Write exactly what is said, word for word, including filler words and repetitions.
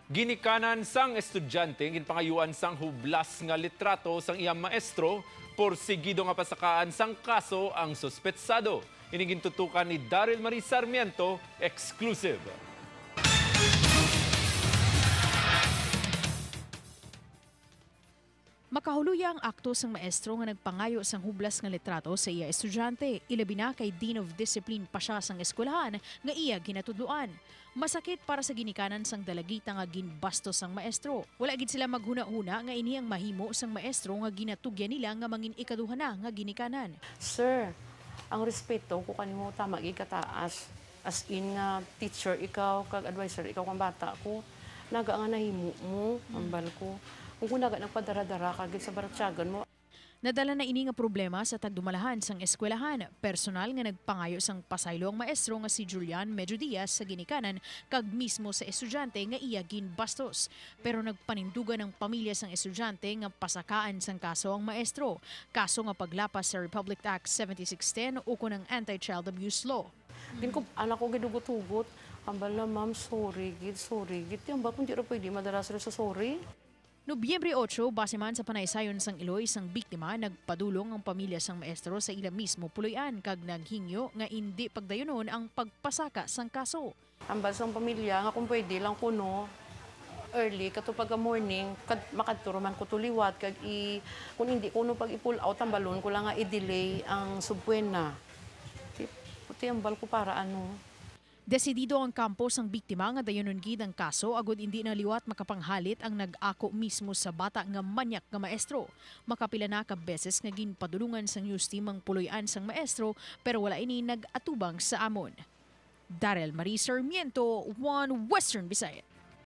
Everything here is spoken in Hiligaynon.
Ginikanan sang estudyante ginpangayuan sang hublas nga litrato sang iya maestro, porsigido nga pasakaan sang kaso ang suspetsado. Ini gintutukan ni Daryl Marie Sarmiento, exclusive. Makahuloya ang akto sang maestro nga nagpangayo sang hublas nga litrato sa iya estudyante, ilabi na kay Dean of Discipline pa sia sang eskwelahan nga iya ginatudloan. Masakit para sa ginikanan sang dalagita nga ginbastos sang maestro. Wala gid sila maghunahuna nga ini ang mahimo sang maestro nga ginatugyan nila nga mangin ikaduha na nga ginikanan. Sir, ang respeto ko kanimo tama gid kataas. As in nga teacher ikaw kag adviser ikaw kang bata ko, naga nga nahimo mo, ambal ko. Kung ko naga nagpadara-dara ka gid sa baratyagan mo. Nadala na ini nga problema sa tagdumalahan sang eskwelahan. Personal nga nagpangayo sang pasaylo ang maestro nga si Julian Medjodias sa ginikanan kag mismo sa estudyante nga iya ginbastos. Pero nagpanindugan ang pamilya sang estudyante nga pasakaan sang kaso ang maestro, kaso nga paglapas sa Republic Act seventy-six ten ukon ang Anti-Child Abuse Law. Ginkub-an ako gid hugot-hugot. Ambal na, ma'am, sorry gid, sorry gid. Ti ambal kung di ra pwede madala sila sa sorry. Nobyembre otso, base man sa panaysayon sang iloy sang biktima, nagpadulong ang pamilya sang maestro sa ila mismo puloy-an kag naghingyo nga indi pagdayunon ang pagpasaka sang kaso. Ambal sang pamilya nga kung pwede lang kuno early kato pagka morning kad makadto ra man ko to liwat kag i kung hindi kuno pag i-pull out ambalon ko lang nga i-delay ang subwena. Ti, ti ambal ko para ano. Desidido ang kampo sang biktima nga dayunon gid ang kaso agod indi na liwat makapanghalit ang nag-ako mismo sa bata nga manyak nga maestro. Makapila na ka beses nga ginpadulungan sang news team ang puloy-an sang maestro pero wala ini nag-atubang sa amon. Daryl Marie Sarmiento, One Western Visayas.